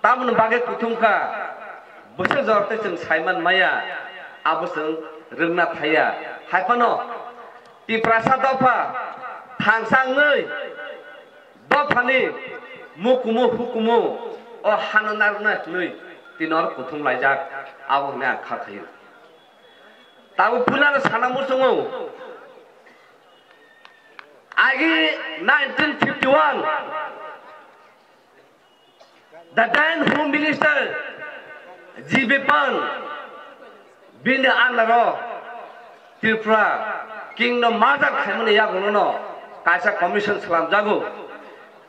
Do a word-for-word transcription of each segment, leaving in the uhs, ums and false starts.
Tamoni bagwi kuthum kha, bwswk jora tei chwng saiman maya, abo chwng rwngna thaya. Hai phano Tiprasa dopha thangsa wngwi dophani mukumu hukumu o hano narwknai hwnwi tini oro kuthum laijak, abo hwnwi ang kha khaio. Tabuk puilano sana muchungo, agi nineteen fifty one, the then Home Minister G B Pant, bini under o Tripura Kingdom merger khaimani yagulono kaisa commission slamjago.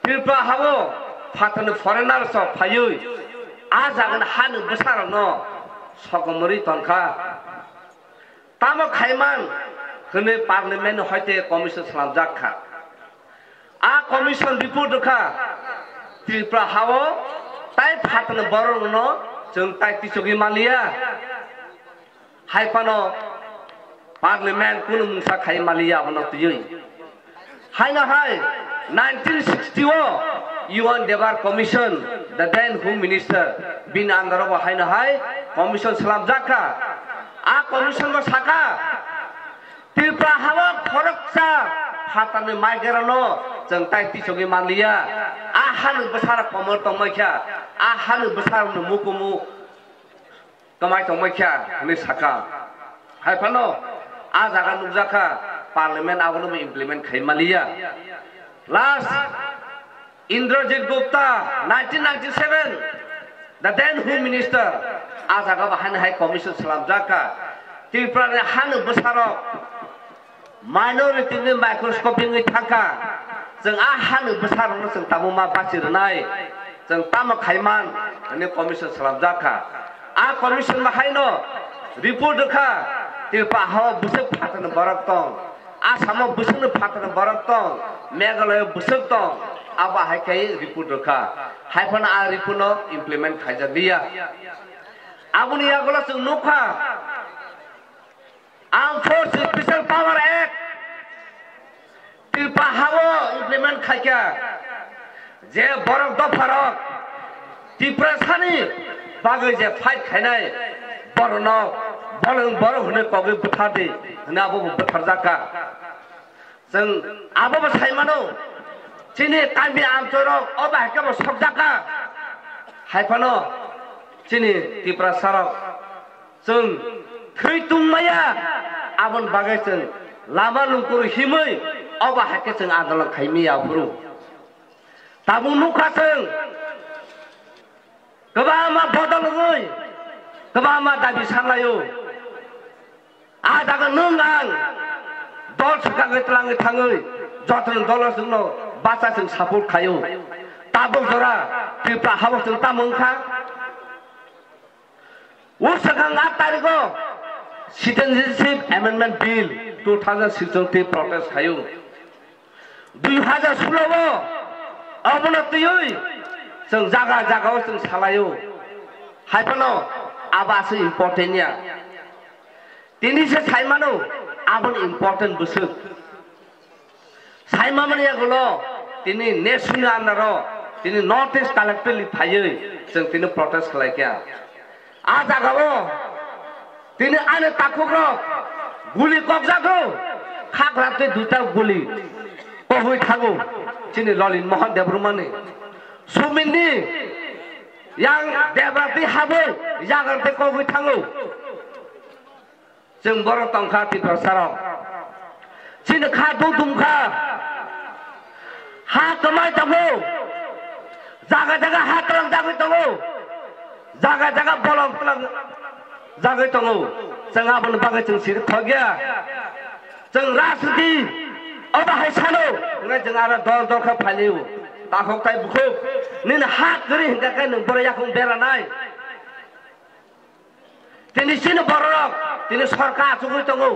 Tripura hao phatarni foreigners rok phaiwi a jagani hani bwsarokno sokomorwi tongkha. Tamo khaiman hwnwi parliament ni hoite commission slamjak kha. A commission report rwkha, Tripura hao tai phatarni borokno chwng tai tisogwi manliya. Hai phano parliament kunu mungsa khai manliya abono twiwi. Haino hai nineteen sixty o U N Debar Commission, the then Home Minister, bini under o bo haino hai commission slamjak kha. A commission bo saka, Tripura hao khoroksa phatarni migrant no chwng tai tisogwi manliya. A hani bwsarok komor tongmai kha, a hani bwsarokni mukumu kwmai tongmai kha hwnwi saka. Hai phano a jaga nukjakha, parliament abono bo implement khai manliya. Last Indrajit Gupta, nineteen ninety seven, the then Home Minister, a jaga bo haino hai commission slamjakha. Tripura ni hani bwsarok minority ni microscopic wngwi thangkha. Chwng a hani bwsarokno chwng tamo ma bachi rwnai, chwng tamo khaiman hwnwi commission slamjakha. A commission bo haino report rwkha, Tripura hao bwswk phatarni borok tong, Assam o bwswkni phatarni borok tong, Meghalaya o bwswk tong, abo hai khe report rwkha. Hai phano a report no implement khaijak liya. Aboni yagulo chwng nukha, Armed Force Special Power Act Tripura hao implement khaikha, je borok dopharok Tiprasani bagwi je fight khainai, borokno bolong borok hwnwi kogwi bwthardi hwnwi abo bo bwtharjakha. Chwng abo bo sai mano, chini kami amchorok o bahai khe bo sokjakha. Hai phano chini Tiprasarok chwng thwi tungmaya, aboni bagwi chwng lama lungkuru himwi o bahai khe chwng andolon khaimaya phuru. Tabuk nukha chwng kwbangma bodol wngwi kwbangma dabi sanlaio. A jaga nwng ang dol swkagwi twlangwi thangwi jotono dolo chwngno bacha chwng support khaio. Tabuk jora Tripura habo chwng tamo wngkha? O swkang aat tarigo Citizenship Amendment Bill two thousand six twi protest khaio. Dui hajar sulo o obono twiwi chwng jaga jaga o chwng salaio. Hai phano abo aswk important ya. Tini se sai mano, aboni important bwswk. Sai mamani yagulo tini nation ni under o tini North East collectively phaiwi chwng tini protest khlai kha. A jaga o tini ani takhuk rok guli kokjago, khakra tei duita guli kogwi thango chini Lolin Mohan Debbarmani. Sumin ni yang debra twi habwi yagan tei kogwi thango. Chwng borok tongkha Tiprasarok. Chini kha dudum kha. Ha kwmai tongo. Jaga jaga ha twlang jagwi tongo. Jaga jaga bolong twlang jagwi tongo. Chwng aboni bagwi chwng siri thokya. Chwng rajniti obo hai sano. Hwnwi chwng aro dol dol khe phailio. Takhuk tai bukhuk. Nini ha kwrwi hinkha khe nwng borok yakung beranai. Tini chini bororok tini sorkar achugwi tongo.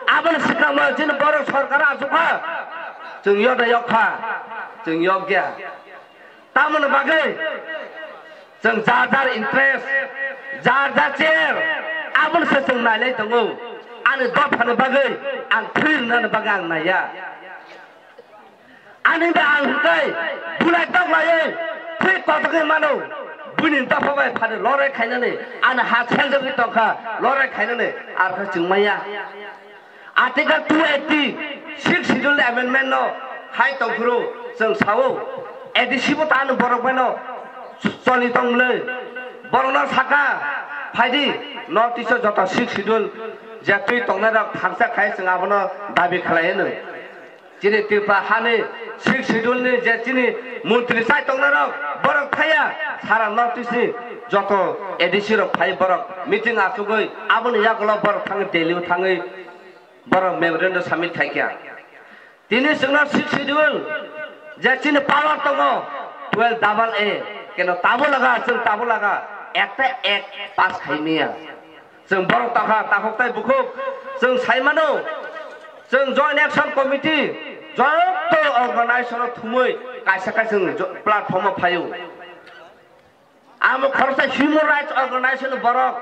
Aboni swkangbo chini borok sorkar achukha. Chwng yoda yokkha, chwng yokya. Tamoni bagwi chwng jar jar interest, jar jar chair, aboni se chwng nailai tongo. Ani dophani bagwi ang thwi rwnani bagwi ang naiya. Ani ba ang hwnkhe bulai toklaiwi thwi kotogwi mano. B Buini dopha bai phani lorai khainani, ani ha seljagwi tongkha, lorai khainani, arokhe chwng maya. Article two eighty, sixth Schedule amendment no hai tongphuru chwng sao, A D C bo ta ano borok bai no choli tong mwnwi. Borok no saka, phaidi, North East o joto sixth Schedule je twi tongnai rok thangsa khai chwng abono dabi khlai hwnwi. Chini Tripura hani sixth Schedule ni je chini montri chai tongnai rok borok thaya sara North East ni joto A D C rok phai borok meeting achugwi aboni yagulo borok thangwi Delhi o thangwi borok memorandum submit khai kha. Tini chwngno sixth Schedule je chini power tongo twelve double A, keno tabo laga, chwng tabo laga, ekta act pass khai maya. Chwng borok takha, takhuk tai bukhuk, chwng sai mano, chwng Joint Action Committee, joto organization o thumui kaisa kaisa chwng jo-, platform o phaio. Amo khoroksa human rights organization borok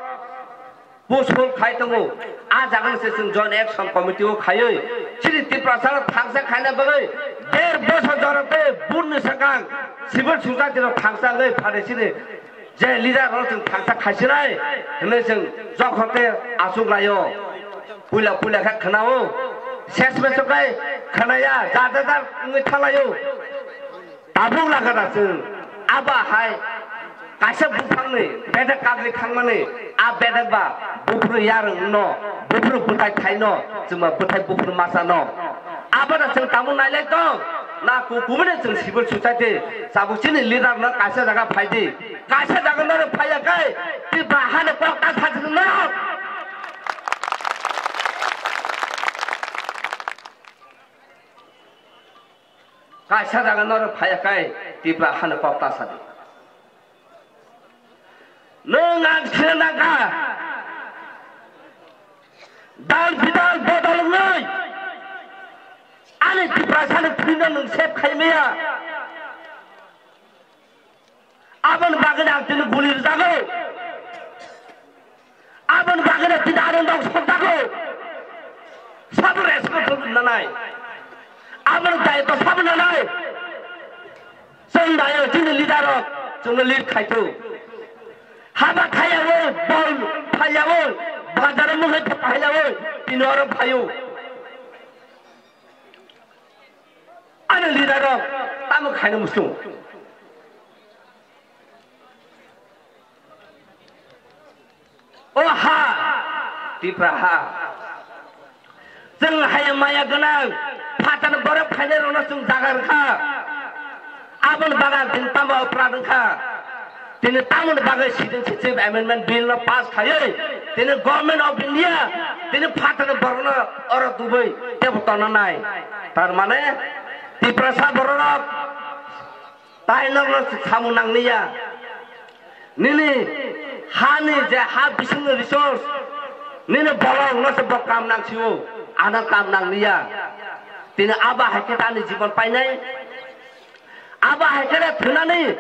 pushful khai tongo. A jaga se chwng Joint Action Committee o khaiwi chini Tiprasa no thangsa khaina bagwi der bosor jorok tei bun ni swkang civil society rok thangsa wngwi pharisini je leader rok chwng thangsa khaisinai hwnwi chwng jokhor tei achuk laio. Puila puila khe khwnao, ses meso khe khwnaya, jar jar jar wngwi thalaio. Tabuk lagada chwng aba hai kaisa buphangni bedek kagri thangmani, a bedek ba buphuru yarwng no, buphuru bwthai thaino, chwngma bwthai buphuru masa no. Abada chwng tabuk nailai tong, na ku-, kubuni chwng civil society, tabuk chini leader no kaisa jaga phaidi, kaisa jaga no phaiya kai, Tripura hani kok ta sajwk no. Kaisa jaga norok phaiya kai Tripura hano kok ta sadi. Nwng ang sina nangkha. Dal bidal bodol wngnai. Ani Tripura sani thwino nwng sep khai maya. Aboni bagwi ang tini guli rwjago. Aboni bagwi tini ani nok sokjago. Sabo responsible nanai. Aboni daitw sabo nanai. Chwng dayo chini leader rok chwngno lead khaithu. Haba khaiyawi, bol phaiyawi, bazaro mungwi phaiyawi, tini oro phaio. Ani leader rok tamo khaina muchung. O ha, Tipra ha. Chwng haya maya gwnang, phatani borok phainai rokno chwng jaga rwkha. Aboni bagwi chwng tamo upra rwkha. Tini tamoni bagwi citizenship amendment bill no pass khaiwi tini Government of India tini phatani borokno oro tubui tebo tonna nai. Tar mane Tiprasa bororok tai nokno samung nangniya. Nini hani je ha bisingni resource nini bolongno se bo kam nangsio, ano kam nangniya. Tini abo hai khe ani jibon painai. Abo hai khe thwnani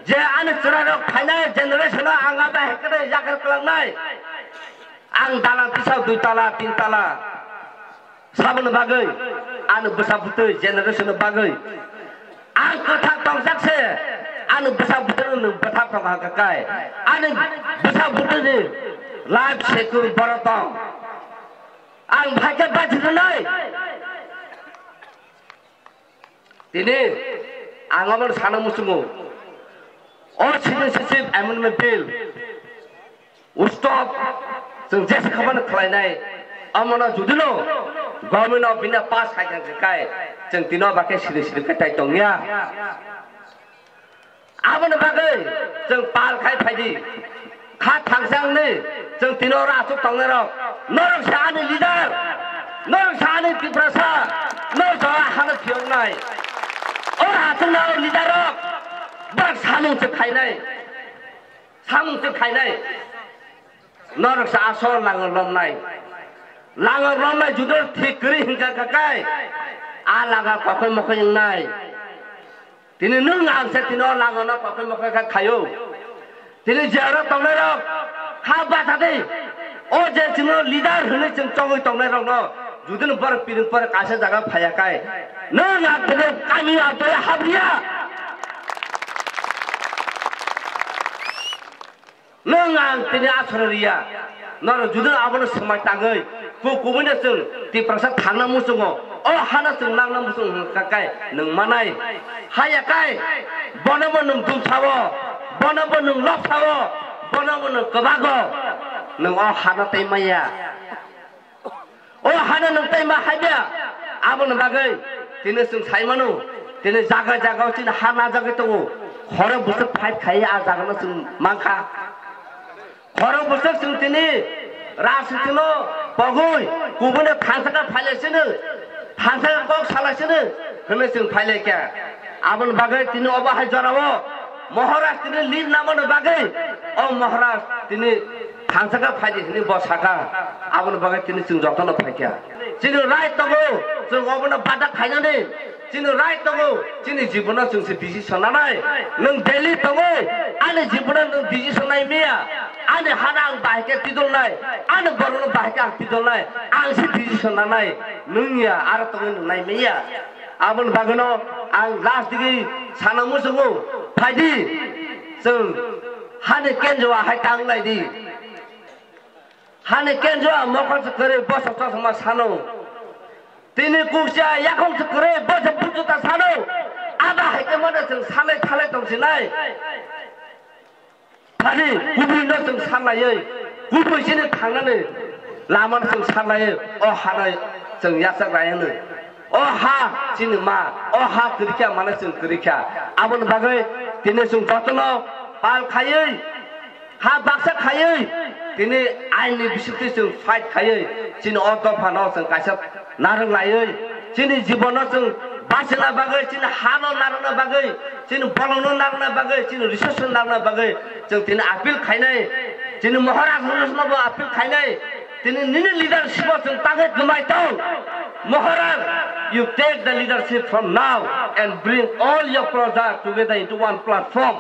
je ani chwrairok phainai generation-o ang abo hai khe yakar kwlangnai. Ang dalan tisa dui tala, tin tala saboni bagwi, ani bwsa bwtwi generation-o bagwi ang kwthang tongjak se, ani bwsa bwtwino nwng bwthang tong kha kai, ani bwsa bwtwini life secure borok tong. Ang bhai khe bachi rwnai. Tini ang omo sana muchungo. O citizenship amendment bill stop chwng jesa khamano khlainai. Omono judino Government of India pass khai kha kai chwng tino bakhe siri siri khe tai tongya. Aboni bagwi chwng pal khai phaidi. Kha thangsa wngni chwng tini oro aswk tongnairok. Norok se ani leader, norok se ani Tiprasa, norok se ani hano phiyoknai. Oro aswkno o leader rok bak samung se khainai, samung se khainai. Norok se asol langor lomnai, langor lomnai judo thik kwrwi hinkha kha kai, a laga kokoi mokoi wngnai. Tini nwng ang se tini o langano kokoi mokoi kha khaio. Tini je oro tongnairok kha bachadi. O je chwngno leader hwnwi chwng chongwi tongnairokno judino borok piring pore kaisa jaga phaiya kai. Nwng ang tini kami abdoi habriya. Nwng ang tini asoro riya. Norok judu abono swmai tangwi ku kubui no chwng Tiprasa thangna muchungo. O hano chwng nangna muchung hwnkha kai nwng manai. Haya kai bono bo nwng dumsao, bono bo nwng lobsao, bono bo nwng kwbago. Nwng o hano tei maya. O hano nwng tei ma hai dia? Aboni bagwi tini chwng sai mano, tini jaga jaga o chini ha najagwi tongo. Khorok bwswk fight khai a jaga no chwng mankha. Khorok bwswk chwng tini rajniti no pogwi kubui no thansa khe phailai sino, thansa khe kok salai sino hwnwi chwng phailai kha. Aboni bagwi tini obo hai jora o Maharaj tini lead namani bagwi o Maharaj tini thansa khe phaidi hwnwi bo saka. Aboni bagwi tini chwng jotono phaikha. Chini right tongo, chwng obono bada khainani. Chini right tongo, chini jibono chwng se decision nanai. Nwng Delhi tongwi ani jibono nwng decision nai maya. Ani hana ang bahai khe tidolnai, ani borokno bahai khe ang tidolnai. Ang se decision nanai, nwng ya, aro tongwi nwng nai maya. Aboni bagwino ang last digi sana muchungo, phaidi, chwng hani kenjoa hai tang lai di. Hani kenjoa mokol se kwrwi bosok chosma sano. Tini kuksa yakhong se kwrwi bosok bujuta sano. Aba hai khe mano chwng salai thalai tong sinai. Thani kubui no chwng salaiwi, kubui chini thangnani lama no chwng salaiwi, o hano chwng yachak rayano. O ha chini ma, o ha kwrwikha mane chwng kwrwikha. Aboni bagwi tini chwng jotono pal khaiwi, ha baksa khaiwi, tini aini bisingtwi chwng fight khaiwi, chini o dophano chwng kaisa narwk laiwi, chini jibono chwng bachina bagwi, chini hano narwkna bagwi, chini bolongno narwkna bagwi, chini resource narwkna bagwi chwng tini appeal khainai, chini Maharaj no bo appeal khainai. Tini nini leadership o chwng tangwi kwmai tong. Maharaj, you take the leadership from now and bring all your praja together into one platform.